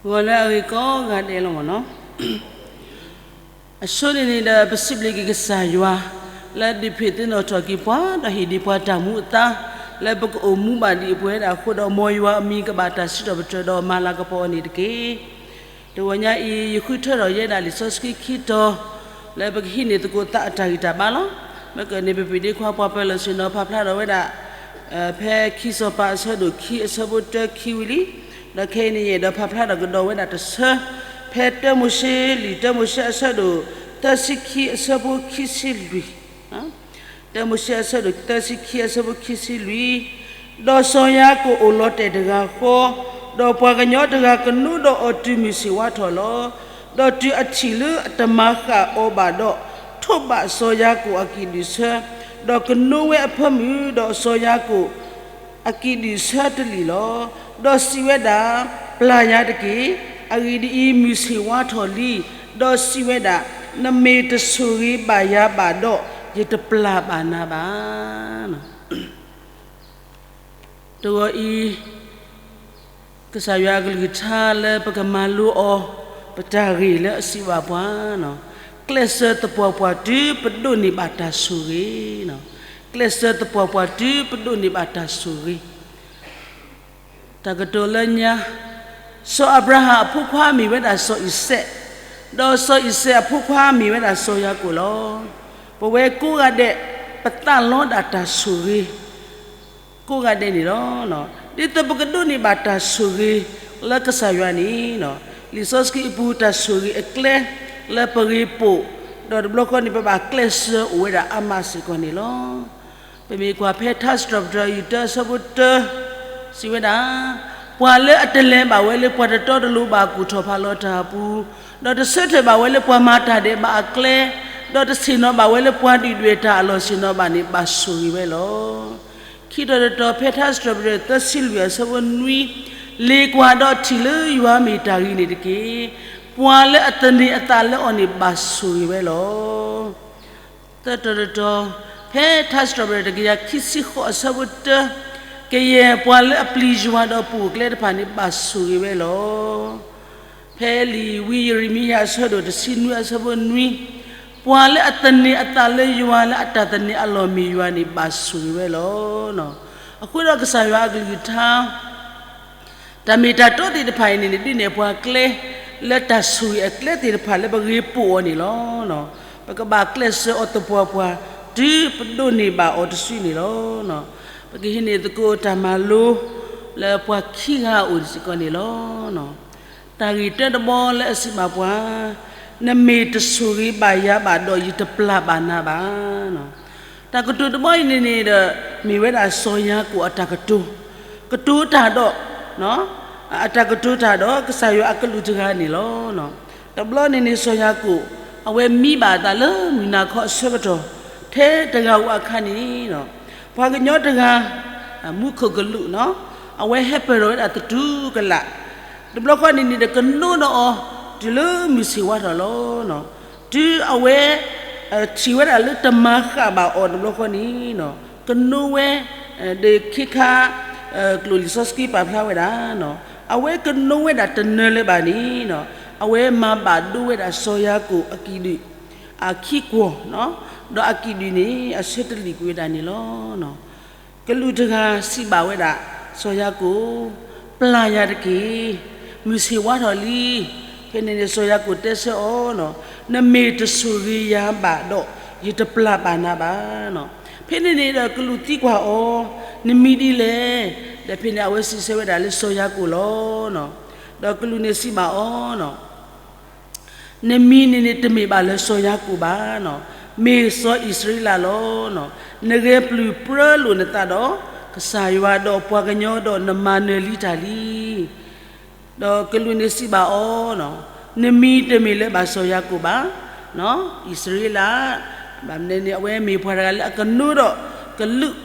ဂီၤလၢအဂ့ၤကိးဂၤဒဲးလီၤမ့ၢ်နီၤ. အဆိန့ၣ်န့ၣ်ဒီး ပစံးဘျုးက့ၤကစၢ်ယွၤ လၢဒုးဖံးသ့ၣ်နီၣ်ထီၣ်က့ၤပှၤ ဒီးဟ့ၣ်ဒံးပှၤတၢ်မူအသါ လၢပကအိၣ်မူဘၣ်ဒံးပဝဲဒၣ်အဃိဒီး မ်ယွၤအမံၤကဘၣ်တၢ်စံးထီၣ်ပတြၢၤဒီးမၤလၤကပီၤအီၤန့ၣ်တက့ၢ်. တဂီၤညါအံၤ ယဃုထၢထီၣ်ယဲဒၣ်လံာ်စီဆှံခံတီၤ လၢပကဟံးန့ၢ်သကိးသးအတၢ်ဂံၢ်တၢ်ဘါလီၤ. မ့ၢ်ကန့ၣ် ပပၢ်ဒ့ခွါပှၤပၢၤလီၢ်ဆ့ၣ်နီၤ ဖးဖျါထီၣ်ဝဲဒၣ် ဖဲခံစီၤပၤအဆၢဒိၣ်ခံအဆၢဖိတၢခံဝံၤလံ. ဒီးခဲအံၤန့ၣ် ယအဲၣ်ဒိးဖးဖျါထီၣ်ကဒီးဝဲဒၣ်တဆၢ ဖဲတၢမိၤၡ့ လံာ်တၢမိၤၡ့အဆၢဒိၣ်သၢဆံခံအဆၢဖိခံဆံလွံၢ် တၢမိၤၡ့အဆၢဒိၣ်သၢဆံခံအဆၢဖိခံဆံလွံၢ်, ဒီးစီၤယၤကိာ်အိၣ်လီၤတဲာ်တဂၤဃီ, ဒီးပှၤကညီတဂၤကနိဒီးအီၤတုၤမုၢ်ဆ့ၣ်ဝါထီၣ်လီၤ. ဒီးတုၤအထံၣ်လၢအတမၤဃၣ်အီၤဘၣ်ဒီး, ထိးဘၣ်စီၤယၤကိာ်အကံၣ်ဒုၣ်ဆၢ, ဒီးကနိဝဲအဖၢမုၢ်, ဒီးစီၤယၤကိာ် အကံၣ်ဒုၣ်ဆၢတလံာ်လီၤ. ဒီးစံးဝဲဒၣ်, ပျၢ်ယၤတက့ၢ်. အဂ့ၢ်ဒ်အံၤ, မုၢ်ဆ့ၣ်ဝါထီၣ်လံ. ဒီးစံးဝဲဒၣ်, နမ့ၢ်တဆိၣ်ဂ့ၤဘၣ်ယၤဘၣ်ဒီး, ယတပျၢ်ဘၣ်နၤဘၣ်. တဂီၤအံၤ ကစၢ်ယွၤအကလုၢ်ကထါလၢပကမၤလိအီၤ ပတၢ်ဂ့ၢ်လၢအစံးဘၣ်ပှၤ, ကျဲးစၢးသပှၢ်ပှၢ်တုၤပဒိးန့ၢ်ဘၣ်တၢ်ဆိၣ်ဂ့ၤ, ကျဲးစၢးသပှၢ်ပှၢ်တုၤပဒိးန့ၢ်ဘၣ်တၢ်ဆိၣ်ဂ့ၤ. တၢ်ကတိၤလၢညါ, စီၤအၤဘြၤဟၣ်အဖိခွါမ့ၢ်ဝဲဒၣ်စီၤအံၤစဲး, ဒီးစီၤအံၤစဲးအဖိခွါမ့ၢ်ဝဲဒၣ်စီၤယၤကိာ်လီၤ. ပဝဲကိးဂၤဒဲး ပသးလီဒၣ်တၢ်ဆိၣ်ဂ့ၤ ကိးဂၤဒဲးန့ၣ်လီၤ. ဒ်သိးပကဒိးန့ၢ်ဘၣ်တၢ်ဆိၣ်ဂ့ၤလၢကစၢ်ယွၤန့ၣ်, လံာ်စီဆှံအပူၤတၢ်ဆိၣ်ဂ့ၤအကျဲလၢပဂ့ၤပိာ်, ဒီးတဘျီဃီန့ၣ် ပဘၣ်ကျဲးစၢးအိၣ်ဝဲဒၣ်အါမးစ့ၢ်ကီးန့ၣ်လီၤ. ပမ့ၢ်ကွၢ်ဖဲထါစံးထီၣ်ပတြၢၤ ယူၢ်တၢအဆၢဖိတၢ စံးဝဲဒၣ်, ပှၤလၢအတလဲၤဘၣ်ဝဲလၢပှၤတတီတလိၤဘၣ်ကူၣ်ထီၣ်ဖးလီၤတၢ်အပူၤ, ဒီးတဆၢထၢၣ်ဘၣ်ဝဲလၢပှၤမၤတၢ်ဒဲးဘးအကျဲ, ဒီးတဆ့ၣ်နီၤဘၣ်ဝဲလၢပှၤဒုၣ်ဒွဲၣ်တၢ်အလီၢ်ဆ့ၣ်နီၤဘၣ်န့ၣ် ဘၣ်ဆိၣ်ဂ့ၤဝဲလီၤ. ခံတီၤတတီၤ ဖဲထါစံးထီၣ်ပတြၢၤ သၢဆံလွံၢ်အဆၢဖိနွံ, လ့ၣ်ကွၢ်ဒီးထံၣ်လၢယွၤမ့ၢ်တၢ်ဂ့ၤန့ၣ်တက့ၢ်. ပှၤလၢအသန့ၤအသးလၢအီၤန့ၣ် ဘၣ်ဆိၣ်ဂ့ၤဝဲလီၤ. သၢတီၤတတီၤ, ဖဲထါစံးထီၣ်ပတြၢၤ တကယၤခံဆံဃိးအဆၢဖိတၢ, ကယဲၢ်ပှၤလၢအပျံၤယွၤဒီးပအိၣ်ကျဲတဖၣ်န့ၣ် ဘၣ်ဆိၣ်ဂ့ၤဝဲလီၤ. ဖဲလံာ်ဝံယံးရမံယၤအဆၢဒိၣ်တဆံနွံအဆၢဖိနွံ, ပှၤလၢအသန့ၤအသးလၢယွၤလၢအတၢ်သန့ၤအလီၢ်မ့ၢ်ယွၤန့ၣ် ဘၣ်ဆိၣ်ဂ့ၤဝဲလီၤ. အဃိဒီးကစၢ်ယွၤအကလုၢ်ကထါ တၢ်မ့ၢ်တၢ်တီသ့ၣ်တဖၣ်အံၤန့ၣ်န့ၣ် ဒုးနဲၣ်ပှၤကျဲ လၢတၢ်ဆိၣ်ဂ့ၤအကျဲသ့ၣ်တဖၣ်လၢပဂ့ၤပိာ်အီၤန့ၣ်လီၤ. ပကဘၣ်ကျဲးစၢးအီၤသပှၢ်ပှၢ် တုၤပဒိးန့ၢ်ဘၣ်အီၤတစုန့ၣ်လီၤ. ပကဟံးန့ၢ်သကိးတၢ်မၤလိ လၢပှၤခံဂၤအအိၣ်စ့ၢ်ကီးန့ၣ်လီၤ. တၢ်ဂ့ၢ်တၢတဘီလၢအစံးဘၣ်ပှၤ, နမ့ၢ်တဆိၣ်ဂ့ၤဘၣ်ယၤဘၣ်ဒီး ယတပျၢ်ဘၣ်နၤဘၣ်. တၢ်ကတိၤတဘီအံၤန့ၣ်န့ၣ်ဒီး မ့ၢ်ဝဲဒၣ်စီၤယၤကိာ်အတၢ်ကတိၤ, ကတိၤတၢ်ဒီး အတၢ်ကတိၤတၢ်ဒီးကစၢ်ယွၤအကလူးတဂၤန့ၣ်လီၤ. တဘျီန့ၣ်န့ၣ် စီၤယၤကိာ် အဝဲမံဘၣ်အသးလၢမုၢ်နၤခီအဆၢကတီၢ် ထဲတဂၤဧိၤအခါန့ၣ် ပှၤကညီတဂၤ မူခိၣ်ကလူး အဝဲဟဲပၢၢ်ထီၣ်ဝဲဒၣ်သတူၢ်ကလာ်, တဘျီဃီန့ၣ်န့ၣ်ဒီးကနိဒီးအီၤ တုၤလၢမုၢ်ဆ့ၣ်ဝါထီၣ်လီၤ. တုၤအဝဲ ထံၣ်ဝဲဒၣ်လၢတမၤဃၣ်ဘၣ်အီၤတဘျီဃီန့ၣ် ကနိဝဲ ဒီးခ့ခါ ကျိာ်လံာ်စီဆှံပာ်ဖျါဝဲဒၣ် အဝဲကနိဝဲဒၣ်တနၢၤလၢၤဘၣ်န့ၣ် အဝဲမၤဘၣ်ဒိဝဲဒၣ်စီၤယၤကိာ်အကံၣ်ဒုၣ် အခံကွီၢ် ဒီးအကံၣ်ဒုၣ်န့ၣ် အဆၢတလံာ်ကွံာ်ဝဲဒၣ်န့ၣ်လီၤ. ကလူးတဂၤစံးဘၣ်ဝဲဒၣ် စီၤယၤကိာ်, ပျၢ်ယၤတက့ၢ်. မုၢ်ဆ့ၣ်ဝါထီၣ်လံ. ဖဲန့ၣ်န့ၣ် စီၤယၤကိာ်တဲဆၢအီၤ, နမ့ၢ်တဆိၣ်ဂ့ၤယၤဘၣ်ဒီး ယတပျၢ်ဘၣ်နၤဘၣ်. ဖဲန့ၣ်န့ၣ်ဒီးကလူးသံကွၢ်အီၤ, နမံၤဒ်လဲၣ်. ဒီးဖဲန့ၣ်အဝဲစံးဆၢဝဲဒၣ်လၢစီၤယၤကိာ်လီၤ. ဒီးကလူးန့ၣ်စံးဘၣ်အီၤ နမံၤန့ၣ်န့ၣ်တမ့ၢ်ဘၣ်လၢစီၤယၤကိာ်ဘၣ်. မ့ၢ်စီၤအံၣ်စရ့လးလီၤ. နဂဲၤပျုၢ်ပြၢလိာ်နသးဒီး ကစၢ်ယွၤဒီးပှၤကညီဒီးနမၤနၢၤလံတၢ်လံ. ဒီးကလူးန့ၣ်စံးဘၣ်အီၤ, နမံၤတမ့ၢ်လၢၤဘၣ်စီၤယၤကိာ်ဘၣ်. အံၣ်စရ့လး, ဘၣ်မနုၤန့ၣ် အဝဲမ့ၢ်ပှၤတဂၤလၢအကနိဒီးကလုး,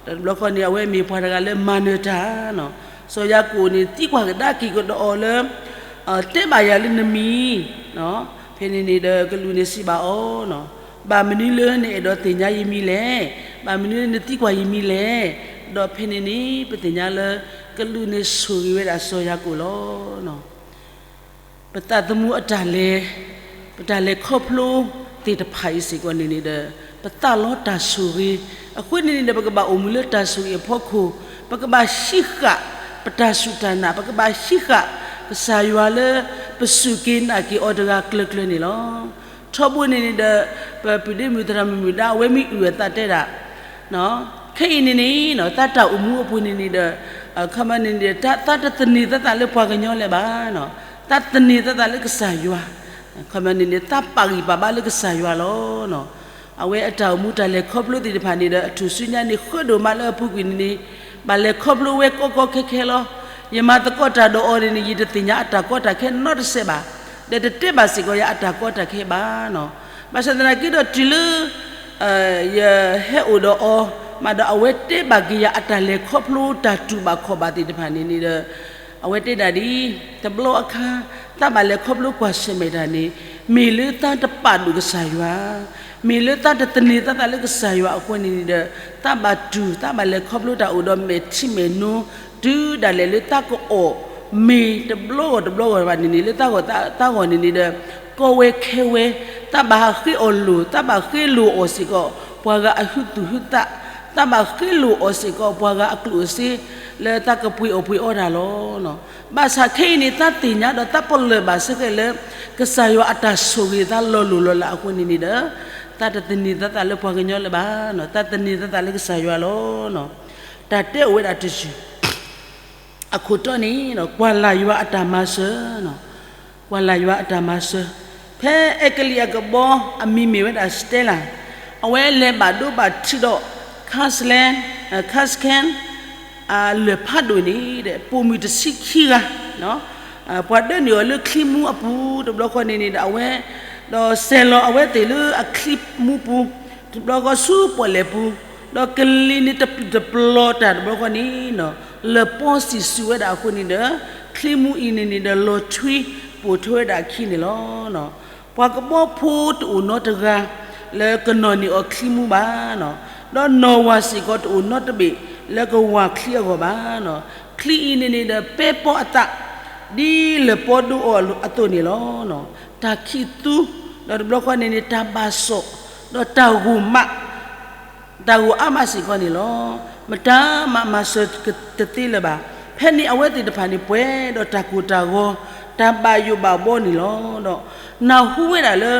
ဒီးတဘျီဃီန့ၣ် အဝဲမ့ၢ်ပှၤတဂၤလၢမၤနၢၤတၢ် စီၤယၤကိာ်န့ၣ်သံကွၢ်ကဒါက့ၤကဒီးအီၤလၢ တဲဘၣ်ယၤလၢနမံၤ. ဖဲန့ၣ်န့ၣ်ဒီးကလူးန့ၣ်စံးဘၣ်အီၤ, ဘၣ်မနုၤလၢနအဲၣ်ဒိးသ့ၣ်ညါယမံၤလဲၣ်. ဘၣ်မနုၤလၢနသံကွၢ်ယမံၤလဲၣ်. ဒီးဖဲန့ၣ်န့ၣ် ပသ့ၣ်ညါလၢ ကလူးန့ၣ်ဆိၣ်ဂ့ၤဝဲဒၣ်စီၤယၤကိာ်လီၤ. ပသးသမူအတၢ်လဲၤ, ပတၢ်လဲၤခီဖျိသ့ၣ်တဖၣ်အံၤစ့ၢ်ကီးန့ၣ်န့ၣ်ဒီး ပသးလီတၢ်ဆိၣ်ဂ့ၤ, အဃိန့ၣ်န့ၣ်ဒီး ပကဘၣ်အိၣ်မူလၢတၢ်ဆိၣ်ဂ့ၤအဖီခိၣ်, ပကဘၣ်ဟံးဃာ်ပတၢ်စူၢ်တၢ်နာ်, ပကဘၣ်ဟံးဃာ်ကစၢ်ယွၤလၢ ပစူၢ်က့ၤနာ်က့ၤအီၤတဂၤကျၢၤကျၢၤန့ၣ်လီၤ. ထီဘိန့ၣ်န့ၣ်ဒီး ပပုၢ်ဒ့မုၣ်သရၣ်မုၣ်ဒါ အဝဲမ့ၢ်အုၣ်အသးတဲဒၣ် ခဲအံၤန့ၣ်န့ၣ် သးတၢ်အိၣ်မူအပူၤန့ၣ်န့ၣ်ဒီး ခီမီန့ၣ်န့ၣ် သးတသန့ၤသးသးလၢပှၤကညီလၢၤဘၣ်, သးသန့ၤသးသးလၢကစၢ်ယွၤ, ခီမီန့ၣ်န့ၣ် သးပာ်ဂံၢ်ပာ်ဘါလၢကစၢ်ယွၤလီၤ. အဝဲအတၢ်အိၣ်မူတၢ်လဲၤခီဖျိသ့ၣ်တဖၣ်န့ၣ်ဒီး အထူၣ်စုညါန့ၣ် ဃၢဒိၣ်မးလၢအပူၤကွံာ်န့ၣ်န့ၣ် ဘၣ်လဲၤခီဖျိဝဲကီကီခဲခဲလီၤ. ယမၤသကိးတၢ်ဒီးအီၤန့ၣ်န့ၣ် ယတသ့ၣ်ညါအတၢ်ကီတၢ်ခဲနီတစဲးဘၣ်, ဒီးတတဲဘၣ်စ့ၢ်ကီးယၤအတၢ်ကီတၢ်ခဲဘၣ်. ဘၣ်ဆၣ်သနာ်က့ဒီးတုၤလၢ ယဟဲအိၣ်ဒီးအီၤ, မးဒီးအဝဲတဲဘၣ်က့ၤယၤအတၢ်လဲၤခီဖျိတၢ်တူၢ်ဘၣ်ခီၣ်ဘၣ်သ့ၣ်တဖၣ်န့ၣ်န့ၣ်ဒီး အဝဲတဲဒၣ်ဒ်အံၤ, တဘျီအခါ သးဘၣ်လဲၤခီဖျိကွၢ်ဆၢၣ်မဲာ်တၢ်န့ၣ် မ့ၢ်လၢသးတပာ်ဒိၣ်ကစၢ်ယွၤ, မ့ၢ်လၢသးတသန့ၤသးသးလၢကစၢ်ယွၤအဃိန့ၣ်န့ၣ်ဒီး သးဘၣ်တူၢ် သးဘၣ်လဲၤခီဖျိတၢ်အိၣ်ဒီးမဲာ်ထံမဲာ်နိ တုၤဒၣ်လဲာ်လၢသးကအီၣ်မ့ၤတဘျီဂီၢ်တဘျီဂီၢ်ဘၣ်န့ၣ်န့ၣ် လၢသးဂီၢ်သးဂီၢ်န့ၣ်န့ၣ်ဒီး ကီဝဲခဲဝဲ, သးဘၣ်ဟးဃ့အီၣ်လိၣ် သးဘၣ်ဃ့လိၣ်အီၣ်စ့ၢ်ကီး ပှၤဂၤအဟုသူၣ်ဟုသး, သးဘၣ်ဃ့လိၣ်အီၣ်စ့ၢ်ကီး ပှၤဂၤအကျိၣ်အစ့ လၢသးကပှ့ၤအီၣ်ပှ့ၤအီတၢ်လီၤ. ဘၣ်ဆၣ်ခဲအံၤန့ၣ် သးသ့ၣ်ညါဒီးသးပလၢၢ်ဘၣ်စ့ၢ်ကီးလၢ ကစၢ်ယွၤအတၢ်ဆိၣ်ဂ့ၤသးလီၤလိၢ်လီၤလးအဃိန့ၣ်န့ၣ်ဒီး သးတသန့ၤသးသးလၢပှၤကညီလၢၤဘၣ်, သးသန့ၤသးသးလၢကစၢ်ယွၤလီၤ. တၢ်တဲအိၣ်ဝဲဒၣ်တယုၢ် အခိၣ်တီန့ၣ် ကွၢ်လၢ်ယွၤအတၢ်မၤစၢၤ, ကွၢ်လၢ်ယွၤအတၢ်မၤစၢၤ, ဖဲအဲကလံးအကဘီ အမံၤမ့ၢ်ဝဲဒၣ် Stella, အဝဲလဲၤဘၣ်ဒိဘၣ်ထံးဒီး Caslan, Cascan အလၢၢ်ဖးဒိၣ်န့ၣ်ဒီး ပိာ်မုၣ်တဆံခံဂၤ ပှၤဒၢးန့ၢ်အီၤလၢချံမူအပူၤ တဘျီဃီန့ၣ်န့ၣ်ဒီး အဝဲ ဒီးစဲၤလီၤအဝဲသ့ၣ်လၢအချံမူပူၤ တဘျီဃီဆူပီၣ်လဲၣ်ပူၤ, ဒီးကလံၤန့ၣ်တပျုာ်တပျီၤတၢ်တဘျီဃီန့ၣ် လၢၢ်ပီစံၣ်စူၤဝဲဒၣ်အဃိန့ၣ်ဒီး ချံမူအံၤန့ၣ်န့ၣ်ဒီးလီၤထွံပိာ်ထွဲဝဲဒၣ်အခံန့ၣ်လီၤ. ပှၤကဘီဖိတအိၣ်နီတဂၤ လၢကနီၣ်န့ၢ်အီၤချံမူဘၣ်, ဒီးနီၢ်ဝၤစ့ၢ်ကီးတအိၣ်နီတဘ့ၣ် လၢကဝၤချံအဂီၢ်ဘၣ်. ချံအံၤန့ၣ်န့ၣ်ဒီးပဲပီအသး ဒ်လၢၢ်ပီဒိအီၤအသိးန့ၣ်လီၤ. တၢ်ခံးသူ, ဒီးတဘျီဃီန့ၣ်န့ၣ် တၢ်ဘၣ်စီၣ်, ဒီးတၢ်ဂိၢ်မး တၢ်ဂိၢ်အါမးစ့ၢ်ကီးန့ၣ်လီၤ. မတၤမးမၤစၢၤတသ့လၢၤဘၣ်. ဖဲန့ၣ်အဝဲသ့ၣ်တဖၣ်န့ၣ် ပှဲၤဒီးတၢ်ကိၢ်တၢ်ဂီၤ, တၢ်ဘၣ်ယိၣ်ဘၣ်ဘီန့ၣ်လီၤ. ဒီးနၢ်ဟူဝဲဒၣ်လၢ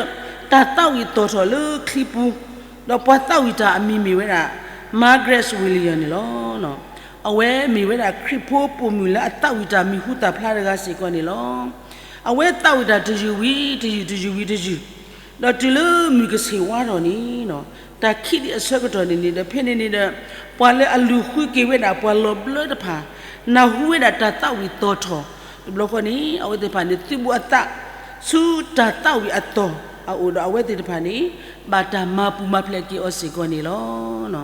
တၢ်သးဝံၣ်သီၣ်ထီၣ်လၢချံပူၤ, ဒီးပှၤသးဝံၣ်တၢ်အမံၤမ့ၢ်ဝဲဒၣ် Margaret Williams န့ၣ်လီၤ. အဝဲမ့ၢ်ဝဲဒၣ်ခရံာ်ဖိပိာ်မုၣ်လၢအသးဝံၣ်တၢ်မံၤဟူသၣ်ဖျါတဂၤစ့ၢ်ကီးန့ၣ်လီၤ. အဝဲသးဝံၣ်တၢ်တယုၢ်ဝံၤတယုၢ် တယုၢ်ဝံၤတယုၢ်, ဒီးတုၤလၢမုၢ်ကဆ့ၣ်ဝါထီၣ်န့ၣ် တၢ်ခံးဒံးအဆၢကတီၢ်န့ၣ်န့ၣ်ဒီး ဖဲန့ၣ်န့ၣ်ဒီး ပှၤလၢအလူၤဃုက့ၤဝဲဒၣ်ပှၤလီၤဘျၢတဖၣ် နၢ်ဟူဝဲဒၣ်တၢ်သးဝံၣ်သီၣ်ထီၣ် တဘျီဃီန့ၣ် အဝဲသ့ၣ်တဖၣ်န့ၣ် သုးဘူးအသး ဆူတၢ်သးဝံၣ်အသီၣ်အအိၣ်ဒီး အဝဲသ့ၣ်တဖၣ်န့ၣ် ဘၣ်တၢ်မၤပူၤမၤဖျဲးက့ၤအီၤစ့ၢ်ကီးန့ၣ်လီၤ.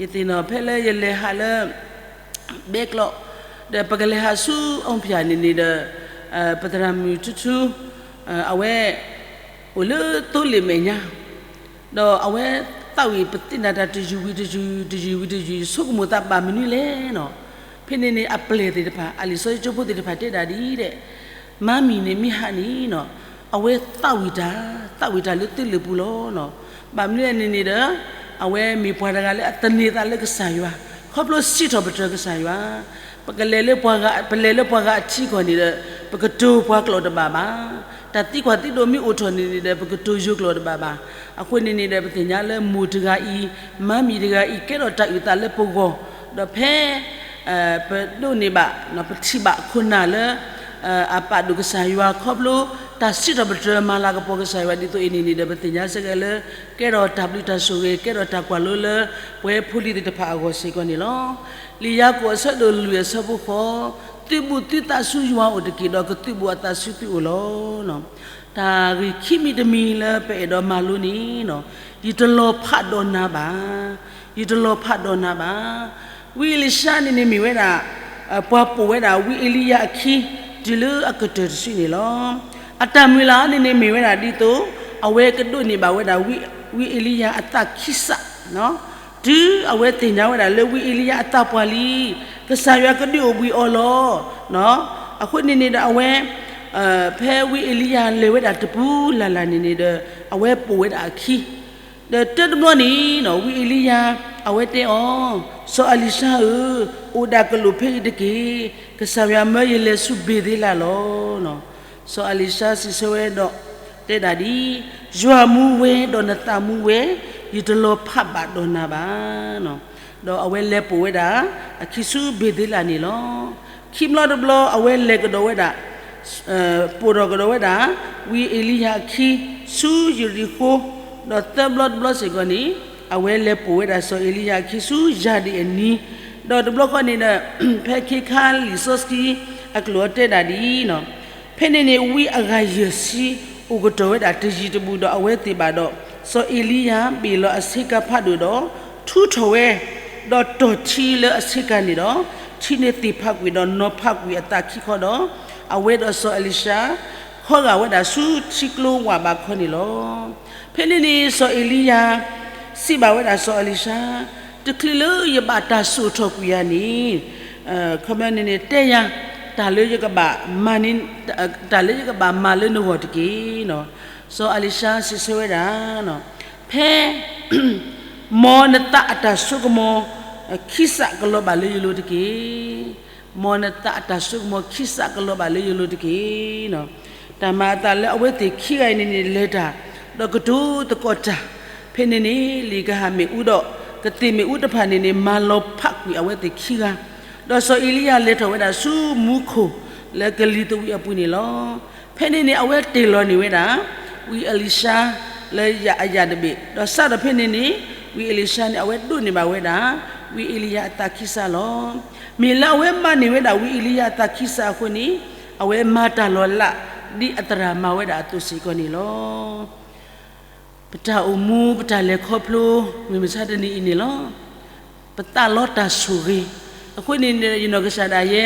ယသ့ၣ်နီၣ်ဖဲလၢယလဲၤဟးလၢ ဘဲကျိး, ဒီးပကလဲၤဟးဆူအီၣ်ဖၠၣ်န့ၣ်န့ၣ်ဒီး ပသရၣ်မုၣ်ထူထူ အဝဲ အိၣ်လၢသိလ့ၣ်မဲာ်ညါ, ဒီးအဝဲသးဝံၣ်ပသ့ၣ်နၢ်တၢ်တယုၢ်ဝံၤတယုၢ် တယုၢ်ဝံၤတယုၢ် ဆိကမိၣ်သးဘၣ်မနုၤလဲၣ်နီၤ. ဖဲန့ၣ်န့ၣ် အပျဲၢ်သ့ၣ်တဖၣ် အလံာ်စီဆှံကၠိဖိသ့ၣ်တဖၣ်တဲဒၣ်ဒ်အံၤဒဲး, မါမံၤန့ၣ်မ့ၢ်ဟးန့ၣ်နီၤ အဝဲသးဝံၣ်တၢ်, သးဝံၣ်တၢ်လၢသိလ့ၣ်ပူၤလီၤနီၤ. ဘၣ်မနုၤလဲၣ်န့ၣ်န့ၣ်ဒီး အဝဲမ့ၢ်ပှၤတဂၤလၢအသန့ၤသးလၢကစၢ်ယွၤ, ခီဖျိစံးထီၣ်ပတြၢၤကစၢ်ယွၤ ပကလဲၤလၢပှၤဂၤ, ပလဲၤလၢပှၤဂၤအထံကီၢ်န့ၣ်ဒီး ပကတိၤပှၤကျိာ်တဘၣ်ဘၣ်. တၢ်သံကွၢ်သံဒိးမ့ၢ်အိၣ်ထီၣ်န့ၣ်န့ၣ်ဒီး ပကတိၤယိၤကျိာ်တဘၣ်ဘၣ်. အဃိန့ၣ်န့ၣ်ဒီး ပသ့ၣ်ညါလၢမိၢ်တဂၤအံၤ, မါမံၤတဂၤအံၤ ကဲထီၣ်တၢ်အုၣ်သးလၢပဂီၢ်, ဒီးဖဲ ပဒိးန့ၢ်ဘၣ်, ပထံၣ်ဘၣ်ခိၣ်နၢ်လၢ အပာ်ဒိၣ်ကစၢ်ယွၤခီဖျိ တၢ်စံးထီၣ်ပတြၢၤမၤလၤကပီၤကစၢ်ယွၤဒ်သိးအံၤန့ၣ်န့ၣ်ဒီး ပသ့ၣ်ညါစ့ၢ်ကီးလၢ ကဲထီၣ်တၢ်ဘျုးတၢ်ဆိၣ်ဂ့ၤ ကဲထီၣ်တၢ်ကွၢ်လိလၢ ပဝဲဖိလံၤသ့ၣ်တဖၣ်အဂီၢ်စ့ၢ်ကီးန့ၣ်လီၤ. လံာ်ယၤကိာ်အဆၢဒိၣ်လွံၢ်အဆၢဖိဃိး, သုးဘူးသုသးဆူယွၤအိၣ်တက့ၢ်, ဒီးကသုးဘူးအသးဆူသုအိၣ်လီၤ. တၢ်ဂ့ၢ်ခံမံၤတမံၤလၢပအဲၣ်ဒိးမၤလိန့ၣ်, ယတလီၤဖးဒီးနၤဘၣ်, ယတလီၤဖးဒီးနၤဘၣ်. ဝံအ့လံၡါန့ၣ်န့ၣ်မ့ၢ်ဝဲဒၣ် ပှၤပိာ်ဝဲဒၣ်ဝံအ့လံယၤအခံ တုၤလၢအကတၢၢ်တစုန့ၣ်လီၤ. အတၢ်မုၢ်လၢ်န့ၣ်န့ၣ်မ့ၢ်ဝဲဒၣ်ဒ်သိး အဝဲကဒိးန့ၢ်ဘၣ်ဝဲဒၣ် ဝံအ့လံယၤအသးခံစး, တုၤအဝဲသ့ၣ်ညါဝဲဒၣ်လၢဝံအ့လံယၤအသးပှၢ်လံ, ကစၢ်ယွၤကဒုးအိၣ်ဘှံးအီၤလီၤ. အဃိန့ၣ်န့ၣ်ဒီးအဝဲ ဖဲဝံအ့လံယၤလဲၤဝဲဒၣ်တပူၤလၢ်လၢ်န့ၣ်န့ၣ်ဒီး အဝဲပိာ်ဝဲဒၣ်အခံ, ဒီးတၢ်တဘျီန့ၣ်နီၤ ဝံအ့လံယၤ အဝဲတဲအီၤ, စီၤအလံၤၡါဧၢ, အိၣ်ဒၣ်ကလုာ်ဖဲအံၤတက့ၢ်. ကစၢ်ယွၤမၢယလဲၤဆူဘ့ၤသ့လးလီၤ. စီၤအလံၤၡါစံးဆၢဝဲဒီး တဲဒၣ်ဒ်အံၤ, ယွၤမူဝဲဒီးနသးမူဝဲ, ယတလီၤဖးဘၣ်ဒီးနၤဘၣ်. ဒီးအဝဲလဲၤပိာ်ဝဲဒၣ်အခံဆူဘ့ၤသ့လးန့ၣ်လီၤ. ခံဘျီတဘျီ အဝဲလဲၤကဒီးဝဲဒၣ် ပိာ်ထီၣ်ကဒီးဝဲဒၣ် ဝံအ့လံယၤအခံ ဆူယရံၤဃိ, ဒီးသၢဘျီတဘျီစ့ၢ်ကီးန့ၣ် အဝဲလဲၤပိာ်ဝဲဒၣ်စီၤအ့လံယၤအခံဆူယၤဒံၣ်အနံၤ, ဒီးတဘျီဃီန့ၣ်ဒီး ဖဲခ့ခါလံာ်စီဆှံအကျိာ်အီၤတဲဒၣ်ဒ်အံၤ, ဖဲန့ၣ်န့ၣ် ဝံအဂၤယဲၢ်ဆံ အိၣ်ကတီၢ်ဝဲဒၣ်တယံၤတဘူးဒီးအဝဲသ့ၣ်ဘၣ်ဒီး စီၤအ့လံယၤဘ့ၣ်လီၤအဆ့ကၤဖးဒိၣ်ဒီး ထူထီၣ်ဝဲ, ဒီးတီၢ်ထံလၢအဆ့ကၤန့ၣ်ဒီး ထံန့ၣ်သ့ၣ်ဖးကွံာ်ဒီးနီၤဖးကွံာ်အသးခံခီဒီး အဝဲဒီးစီၤအလံၤၡါ ခီဂာ်ဝဲဒၣ်ဆူထံကျိဝၢ်ဘးခီန့ၣ်လီၤ. ဖဲန့ၣ်န့ၣ် စီၤအ့လံယၤ စံးဘၣ်ဝဲဒၣ်စီၤအလံၤၡါ, တချုးလၢယဘၣ်တၢ်စိာ်ထီၣ်ကွံာ်ယၤန့ၣ် ခီပညီန့ၣ်န့ၣ် တဲယၤ တၢ်လၢယကဘၣ်မၤန့ၣ် တၢ်လၢယကဘၣ်မၤလၢနဂီၢ်တက့ၢ်. စီၤအလံၤၡါစံးဆၢဝဲဒၣ်, ဖဲ မ်နသးအတၢ်စိကမီၤ ခံစးကလီၤဘၣ်လၢယလိၤတက့ၢ်. မ်နသးအတၢ်စိကမီၤခံစးကလီၤဘၣ်လၢယလိၤတက့ၢ်. တၢ်မၤအသးလၢအဝဲသ့ၣ်ခံဂၤအံၤန့ၣ်န့ၣ် လဲၤတၢ် ဒီးကတိၤသကိးတၢ်, ဖဲန့ၣ်န့ၣ် လံာ်ကဟၣ်မ့ၣ်အူဒီး ကသ့ၣ်မ့ၣ်အူတဖၣ်န့ၣ်န့ၣ် မၤလီၤဖးကွံာ်အဝဲသ့ၣ်ခံဂၤ, ဒီးစီၤအ့လံယၤလဲၤထီၣ်ဝဲဒၣ်ဆူမူခိၣ်လၢကလံၤသဝံးအပူၤန့ၣ်လီၤ. ဖဲန့ၣ်န့ၣ် အဝဲတ့ၢ်လီၤန့ၢ်ဝဲဒၣ် ဝံအလံၤၡါ လၢယၤအယၤတဘ့ၣ်, ဒီးစးထီၣ်ဖဲန့ၣ်န့ၣ် ဝံအလံၤၡါန့ၣ် အဝဲဒိးန့ၢ်ဘၣ်ဝဲဒၣ် ဝံအ့လံယၤအသးခံစးလီၤ. မ့ၢ်လၢအဝဲမၤန့ၢ်ဝဲဒၣ်ဝံအ့လံယၤအသးခံစးအဃိန့ၣ် အဝဲမၤတၢ်လီၤလး ဒ်အသရၣ်မၤဝဲဒၣ်အသိးစ့ၢ်ကီးန့ၣ်လီၤ. ပတၢ်အိၣ်မူ ပတၢ်လဲၤခီဖျိ မုၢ်မဆါတနံၤအံၤန့ၣ်လီၤ. ပသးလီတၢ်ဆိၣ်ဂ့ၤ, အဃိန့ၣ် ယနီၢ်ကစၢ်ဒၣ်ယဲ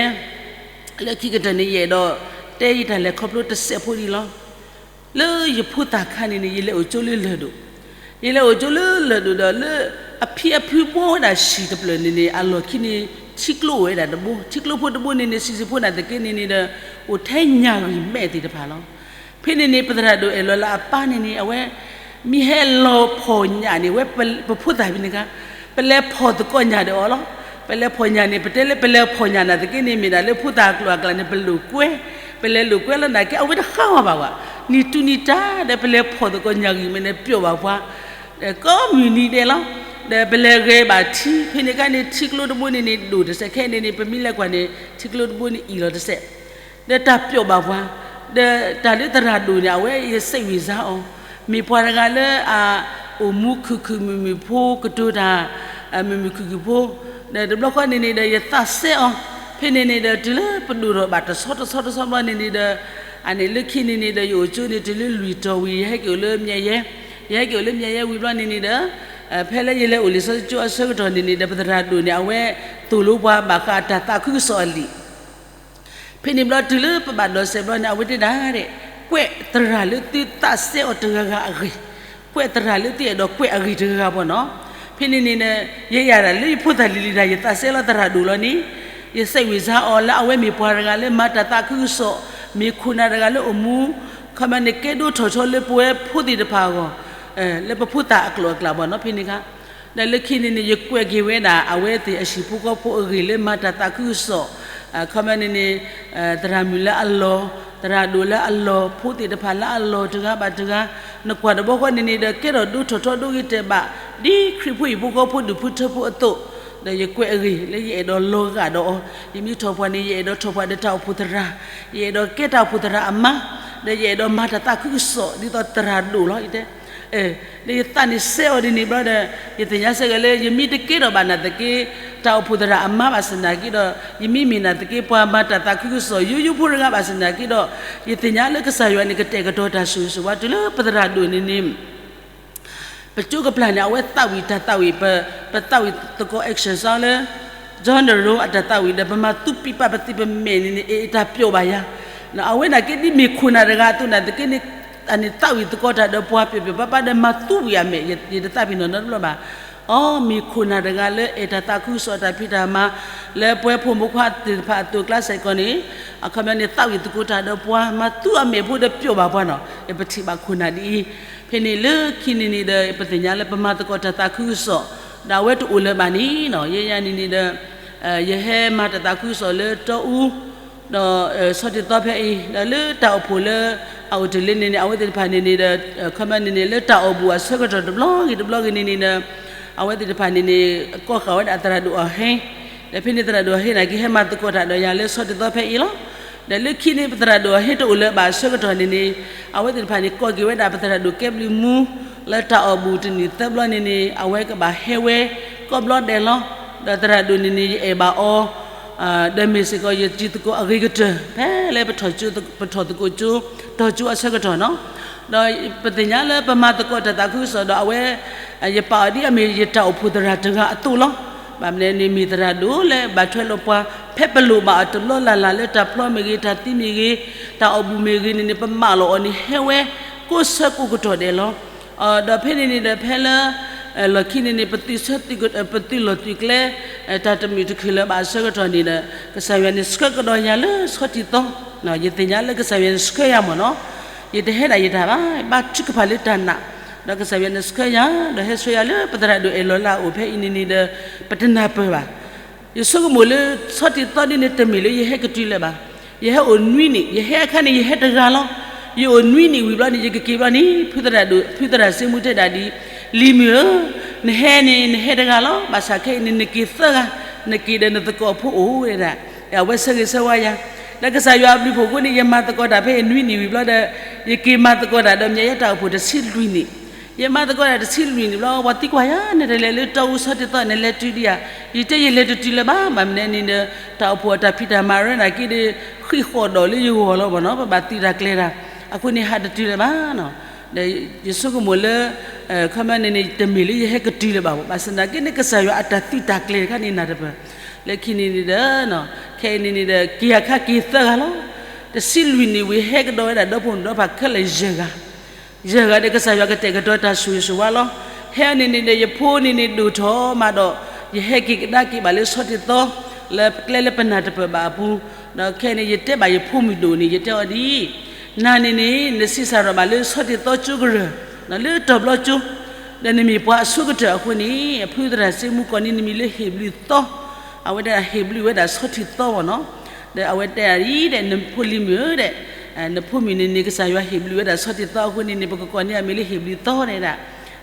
လၢခံကတၢၢ်န့ၣ် ယအဲၣ်ဒိးတဲယတၢ်လဲၤခီဖျိတစဲးဖိဒံးလီၤ. လၢယဖိသၣ်ခါန့ၣ်န့ၣ် ယလဲၤအိၣ်ကၠိလၢလၢၢ်ဒိၣ်, ယလဲၤအိၣ်ကၠိလၢလၢၢ်ဒိၣ်ဒီး လၢအဖံအဖုဘိဝဲဒၣ်ဆံၣ်တဖျၢၣ်န့ၣ်န့ၣ် အလီၢ်ခံန့ၣ် ထံကျိအိၣ်ဝဲဒၣ်တဘိ, ထံကျိဖိတဘိန့ၣ်န့ၣ် ဆံးဆံးဖိနာ်သက့န့ၣ်န့ၣ်ဒီး အိၣ်ထဲညၣ်ဂံၢ်မဲာ်သ့ၣ်တဖၣ်လီၤ. ဖဲန့ၣ်န့ၣ် ပသရၣ်ဒိၣ်အဲၣ်လီၤလၢအပၢ်န့ၣ်န့ၣ် အဝဲ မ့ၢ်ဟဲလီၤဖီၣ်ညၣ်န့ၣ် ဝဲပဖိသၣ်ဖဲန့ၣ်ခါ ပလဲၤဖီၣ်သကိးညၣ်ဒီးအီၤလီၤ. ပလဲၤဖီၣ်ညၣ်န့ၣ် ပတဲလၢပလဲၤဖီၣ်ညၣ်နာ်သက့န့ၣ် မ့ၢ်ဒၣ်လၢဖိသၣ်အကျိၤအကျဲန့ၣ် ပလိာ်ကွဲ, ပလဲၤလိာ်ကွဲလီၤနာ်သက့ အဝဲတဃါအီၤဘၣ်ဝဲ, နံၣ်တူၢ်နံၣ်တၢ်ဒီး ပလဲၤဖီၣ်သကိးညၣ်ဂံၢ်မဲာ်န့ၣ် ပျီၣ်ဘၣ်ပှၤ ကိးမုၢ်နံၤဒဲးလီၤ. ဒီးပလဲၤဂဲၤဘၣ်ထံ ဖဲန့ၣ်ခါန့ၣ် ထံကျိတဘိန့ၣ်န့ၣ် ဒိၣ်တစဲးခဲအံၤန့ၣ်န့ၣ် ပမ့ၢ်လဲၤကွၢ်န့ၣ် ထံကျိတဘိန့ၣ်အံၣ်လီၤတစဲး ဒီးတၢ်ပျီၣ်ဘၣ်ပှၤ, ဒီးတၢ်လၢသရၣ်ဒိၣ်န့ၣ် အဝဲယစဲးဝံၤစါအီၤ, မ့ၢ်ပှၤတဂၤလၢအအိၣ်မူခုၣ်ခုၣ်မုာ်မုာ်ဖိ ကတိၤတၢ် မုာ်မုာ်ခုၣ်ခုၣ်ဖိ, ဒီးတဘျီဃီန့ၣ်န့ၣ်ဒီး ယသးစဲအီၤ, ဖဲန့ၣ်န့ၣ်ဒီး တုၤလၢပဒိၣ်ထီၣ်ဘၣ်တဆီတဆီတဆီဘျီန့ၣ်န့ၣ်ဒီး အန့ၣ်လၢခံန့ၣ်န့ၣ်ဒီး ယအိၣ်ကၠိန့ၣ် တုၤလၢလွံၢ်တီၤဝံၤ ယဟဲက့ၤအိၣ်လၢမၠဲးယဲ, ယဟဲက့ၤအိၣ်လၢမၠဲးယဲဝံၤဘျီန့ၣ်န့ၣ်ဒီး ဖဲလၢယလဲၤအိၣ်လံာ်စီဆှံကၠိအဆၢကတီၢ်န့ၣ်န့ၣ်ဒီး ပသရၣ်ဒိၣ်န့ၣ် အဝဲသိၣ်လိပှၤဘၣ်ဃးတၢ်သးခုကစီၣ်အလံာ် ဖဲန့ၣ်ဘျီတုၤလၢပဘၣ်ဒိးစဲးဘျီန့ၣ် အဝဲတဲဒၣ်ဒဲး, ကွဲးသရၣ်လၢသုသးစဲအီၤတဂၤဂၤအဂ့ၢ်, ကွဲးသရၣ်လၢသုအဲၣ်ဒိးကွဲးအဂ့ၢ်တဂၤဂၤဘၣ်နီၤ. ဖဲန့ၣ်န့ၣ် ယဲယၤဒၣ်လၢယဖိသၣ်လံၤလံၤဒၣ် ယသးစဲလီၤသရၣ်ဒိၣ်လီၤန့ၣ်, ယစဲးဝံၤစါအီၤလၢအဝဲမ့ၢ်ပှၤတဂၤလၢမၤတၢ်သးခုကစီၣ်, မ့ၢ်ခိၣ်နၢ်တဂၤလၢအိၣ်မူ ခီပညီန့ၣ် ကဲဒိၣ်ထီၣ်ထီလၢပဝဲဖိသ့ၣ်တဖၣ်အဂီၢ်, လၢပဖိသၣ်အကျိၤအကျဲဘၣ်နီၤ ဖဲန့ၣ်ခါ ဒီးလၢခံန့ၣ်န့ၣ် ယကွဲးက့ၤဝဲဒၣ် အဝဲသ့ၣ်အဟံၣ်ဖိဃီဖိအဂ့ၢ်လၢမၤတၢ်သးခုကစီၣ်, ခီပညီန့ၣ်န့ၣ် သရၣ်မုၣ်လၢအလီၢ်, သရၣ်ဒိၣ်လၢအလီၢ်, ဖိသ့ၣ်တဖၣ်လၢအလီၢ်တဂၤဘၣ်တဂၤ, နကွၢ်တဘျီဃီန့ၣ်န့ၣ်ဒီး ကဲထီၣ်ဒိၣ်ထီၣ်ထီဒိၣ်ဂ့ၤတဲာ်ဘၣ် ဒ်ခရံာ်ဖိဟံၣ်ဖိဃီဖိဒူၣ်ဖိထၢဖိအသိး, ဒီးယကွဲးအဂ့ၢ်လၢယအဲၣ်ဒိးလီၤဂာ်ဒီးအီၤ, ယမ့ၢ်ထီၣ်ပှၢ်န့ၣ် ယအဲၣ်ဒိးထီၣ်ပှၢ်ဒီးတၢ်အိၣ်ဖှိၣ်သရၣ်, ယအဲၣ်ဒိးကဲတၢ်အိၣ်ဖှိၣ်သရၣ်အမါ, ဒီးယအဲၣ်ဒိးမၤတၢ်သးခုကစီၣ် ဒ်သိးသရၣ်ဒိၣ်လီၤ ယတဲ ဒီးယသးန့ၣ်စဲအီၤဒ်န့ၣ်ဘျီဒီး ယသ့ၣ်ညါစ့ၢ်ကီးလၢ ယမ့ၢ်တကဲထီၣ်ဘၣ်နာ်သက့ တၢ်အိၣ်ဖှိၣ်သရၣ်အမါဘၣ်ဆၣ်နာ်က့ဒီး ယမ့ၢ်မ့ၢ်နာ်သက့ ပှၤမၤတၢ်သးခုကစီၣ်ယိယိဖိတဂၤဘၣ်ဆၣ်နာ်က့ဒီး ယသ့ၣ်ညါလၢကစၢ်ယွၤန့ၣ် ကတဲာ်ကတီၤတၢ်ဆိၣ်ဂ့ၤဆိၣ်ဝါ တုၤလၢပသရၣ်ဒိၣ်န့ၣ်န့ၣ် ပကၠိကပျၢ်န့ၣ် အဝဲသးဝံၣ်တၢ်သးဝံၣ် ပ ပသးဝံၣ်သကိး action song လၢ John the Road အတၢ်သးဝံၣ်ဒီး ပမၤသူပံာ်ပာ်ပသံးပမဲာ်န့ၣ်န့ၣ် အတၢ်ပျီၣ်ဘၣ်ယၤ, အဝဲနာ်က့ဒ်မ့ၢ်ခိၣ်နၢ်တဂၤအသိးနာ်သက့န့ၣ် အန့ၣ်သးဝံၣ်သကိးတၢ်ဒီးပှၤပျီၣ်ပျီၣ်ပၤပၤဒီး မၤသူဝံၣ်အမဲာ် ယတသးပ့ၤနီၣ်နီတဘျီဘၣ်. အီ မ့ၢ်ခိၣ်နၢ်တဂၤလၢအဲၣ်တၢ်သးခုကစီၣ်တၢ်ဖံးတၢ်မၤ လၢပှၤဖိမုၣ်ဖိခွါသ့ၣ်တဖၣ်အသိးအကျါစ့ၢ်ကီးန့ၣ် အခီပညီန့ၣ် သးဝံၣ်သကိးတၢ်ဒီးပှၤ မၤသူအမဲာ်ဖိဒီးပျိာ်ဘၣ်ပှၤနီၤ ပထံၣ်ဘၣ်ခိၣ်နၢ်ဒ်အံၤ. ဖဲန့ၣ်လၢခံန့ၣ်န့ၣ်ဒီး ပသ့ၣ်ညါလၢပမၤသကိးတၢ်သးခုကစီၣ် ဒီးအဝဲတအိၣ်လၢၤဘၣ်န့ၣ်နီၤ ယဲယၤန့ၣ်န့ၣ်ဒီး ယဟဲမၤတၢ်သးခုကစီၣ်လၢတီအူ ဒီးဆီၣ်တံၢ်သီဖဲအံၤ ဒီးလၢတၢ်အိၣ်ဖှိၣ်လၢအအိၣ်တ့ၢ်လံန့ၣ်န့ၣ် အဝဲသ့ၣ်တဖၣ်န့ၣ်န့ၣ်ဒီး ခီပညီန့ၣ်န့ၣ် လၢတၢ်အီၣ်ဘူၣ်အဆၢကတီၢ်တဘျီဂ့ၤတဘျီဂ့ၤန့ၣ်န့ၣ်ဒီး အဝဲသ့ၣ်တဖၣ်န့ၣ်န့ၣ် ကိးဃာ်ဝဲဒၣ်သရၣ်ဒိၣ်အီၣ်ဟ့ ဒီးဖဲန့ၣ်သရၣ်ဒိၣ်အီၣ်ဟ့န့ၣ်က့ၤဟဲမၤသကိးတၢ်ဒီးယၤလၢဆီၣ်တံၢ်သီဖဲအံၤလီၤ. ဒီးလၢခံန့ၣ် ပသရၣ်ဒိၣ်အီၣ်ဟ့တအိၣ်လၢၤဘၣ်အဆၢကတီၢ်န့ၣ်န့ၣ် အဝဲသ့ၣ်တဖၣ်န့ၣ် ကိးက့ၤဝဲဒၣ်ပသရၣ်ဒိၣ်ကဲဘျုးမူ လၢတၢ်အီၣ်ဘူၣ်တနံၣ်သၢဘျီန့ၣ်န့ၣ် အဝဲကဘၣ်ဟဲဝဲ ကိးဘျီဒဲးလီၤ. ဒီးသရၣ်ဒိၣ်န့ၣ်န့ၣ် ယအဲၣ်ဘၣ်အီၤ ဒီးမ့ၢ်စ့ၢ်ကီးယတံၤသကိးအဂ့ၤကတၢၢ် ဖဲလၢပထီၣ်သကိးကၠိ တီၤကၠိအဆၢကတီၢ်နီၤ. ဒီးပသ့ၣ်ညါလၢပမၤသကိးတၢ်သးခုကစီၣ်ဒီးအဝဲ ယပာ်အီၤဒ်အမ့ၢ်ယတၢ်အိၣ်ဖှိၣ်သရၣ်တဂၤအသိးလီၤ. ဘၣ်မနုၤန့ၣ်မ့ၢ်သရၣ်ဒိၣ်လၢဘၣ်ထွဲလိာ်ပှၤ ဖဲပလိၣ်ဘၣ်အီၤတဘျီလၢ်လၢ်လၢတၢ်ဖျီမ့ၢ်ဂ့ၤ တၢ်သံမ့ၢ်ဂ့ၤ တၢ်အီၣ်ဘူၣ်မ့ၢ်ဂ့ၤန့ၣ်န့ၣ် ပမၢလီၤအီၤန့ၣ်ဟဲဝဲ ကိးဆၢကိးကတီၢ်ဒဲးလီၤ. ဒီးဖဲန့ၣ်န့ၣ်ဒီးဖဲလၢ လီၢ်ခံန့ၣ်န့ၣ် ပသုးဆၢ ပသုးလီၢ်သုးကျဲ တၢ်တမုာ်တခုၣ်လၢၤဘၣ်အဆၢကတီၢ်န့ၣ်ဒီး ကစၢ်ယွၤန့ၣ်ဆှၢကဒီးယၤလၢဆီၣ်တံၢ်သီ ယသ့ၣ်ညါလၢကစၢ်ယွၤန့ၣ်ဆှၢယၤမ့ၢ်နီၤ ယတဟဲဒၣ်ယတၢ်ဘၣ် ဘါထုကဖၣ်လၢတၢ်နာ် ဒီးကစၢ်ယွၤန့ၣ်ဆှၢယၤ ဒီးဟဲဆှၢယၤလၢပသရၣ်ဒိၣ်အဲၣ်လီၤလၢအအိၣ်ဖဲအံၤန့ၣ်န့ၣ်ဒီး ပတနၢ်ပၢၢ်ဘၣ်. ယဆိကမိၣ်လၢဆီၣ်တံၢ်သီဒ်န့ၣ်တမ့ၢ်လၢယဟဲကတုၤလၢၤဘၣ်. ယဟဲအိၣ်နွံနံၣ် ယဟဲအခါန့ၣ်ယဟဲတဂၤလီၤ. ယအိၣ်နွံနံၣ်ဝံၤဘျီန့ၣ် ယကက့ၤဘျီန့ၣ် ဖုသရၣ်ဒိၣ် ဖုသရၣ်စ့မူတဲဒၣ်ဒ် လံၤမုၣ်ဧၢ, နဟဲန့ၣ် နဟဲတဂၤလီၤ. ဘၣ်ဆၣ်ခဲအံၤန့ၣ် နက့ၤသၢဂၤ, နက့ၤဒီးနသကိးဖိအိၣ်ဝဲဒၣ်. အဝဲဆၢဂ့ၤဆၢဝါယၤ, ဒီးကစၢ်ယွၤအဘျုးဖှိၣ်အဃိန့ၣ် ယမၤသကိးတၢ်ဖဲအံၤနွံနံၣ်ဝံၤဘျီဒီး ယက့ၤမၤသကိးတၢ်ဒီးမ့ၢ်ယဲတၢ်အိၣ်ဖှိၣ်တဆံလွံၢ်နံၣ်, ယမၤသကိးတၢ်တဆံလွံၢ်နံၣ်ဘျီ ပှၤသံကွၢ်ယၤ နတလဲၤလၢတီအူဆီၣ်တံၢ်သီ နလဲၤတုၤဒံးဧါ. ယတဲယလဲၤတတုၤလၢၤဘၣ်, ဘၣ်မနုၤန့ၣ်ဒီး တၢ်အိၣ်ဖှိၣ်အတၢ်ဖံးတၢ်မၤရၢနာ်က့ဒီး ဃံးဃီၣ်ဒီးလၢယဂီၢ်လီၤဘၣ်နီၤ, ပဘၣ်သံတၢ်ကျဲတၢ်, အဃိန့ၣ် ဟးတတုၤလၢၤဘၣ်နီၤ. ဒီးယဆိကမိၣ်လၢ ခီပညီန့ၣ်န့ၣ် တမ့ၢ်လၢယဟဲကတုၤလၢၤဘၣ်, ဘၣ်ဆၣ်သနာ်က့န့ၣ် ကစၢ်ယွၤအတၢ်သုးတၢ်ကျဲၤတခါန့ၣ်နၢ်တပၢၢ်, လၢခံန့ၣ်န့ၣ်ဒီး ခဲအံၤန့ၣ်န့ၣ်ဒီး က့ၤအခါက့ၤသၢဂၤလီၤ. တဆံလွံၢ်နံၣ်ဝံၤ ဟဲကဒီးဝဲဒၣ်ဒီဖိမုၣ်ဒီဖးခဲလၢာ်ယဲၢ်ဂၤ ယဲၢ်ဂၤဒီးကစၢ်ယွၤကတဲာ်ကတီၤတၢ်ဆိၣ်ဂ့ၤဆိၣ်ဝါလီၤ. ဟဲအံၤန့ၣ်န့ၣ်ဒီး ယဖိန့ၣ်န့ၣ်ဒိၣ်ထီၣ်မးဒီး ယဟဲက့ၤကဒါက့ၤဘၣ်လၢဆီၣ်တံၢ်သီ လၢကျဲလၢပနၢ်တပၢၢ်ဘၣ်အပူၤ, ဒီးခဲအံၤန့ၣ် ယတဲဘၣ်ယဖိမုၣ်ဒိၣ်န့ၣ် ယတဲအီၤဒ်အံၤ, နၤန့ၣ်န့ၣ် နဆံးစၢ်ထီၣ်ဘၣ်လၢဆီၣ်တံၢ်သီကၠိကရၢၢ်, လၢတီၤဘျီကၠိ, ဒီးနမ့ၢ်ပှၤအဆိကတၢၢ်အဃိန့ၣ် အဖုသရၣ်စ့မူကိးန့ၢ်နမံၤလၢဟ့ၣ်ဘျုးသီ, အဝဲဒၣ်ဟ့ၣ်ဘျုးဝဲဒၣ်ဆီၣ်တံၢ်သီဘၣ်နီၤ. ဒီးအဝဲတဲဒ်အံၤဒီး နဖိလံၤမုၣ်ဧၢဒီး နဖိမုၣ်န့ၣ်န့ၣ် ကစၢ်ယွၤဟ့ၣ်ဘျုးဝဲဒၣ်ဆီၣ်တံၢ်သီအဃိန့ၣ်န့ၣ် ပကကိးန့ၢ်အမံၤလၢဟ့ၣ်ဘျုးသီန့ၣ်ဒၣ်,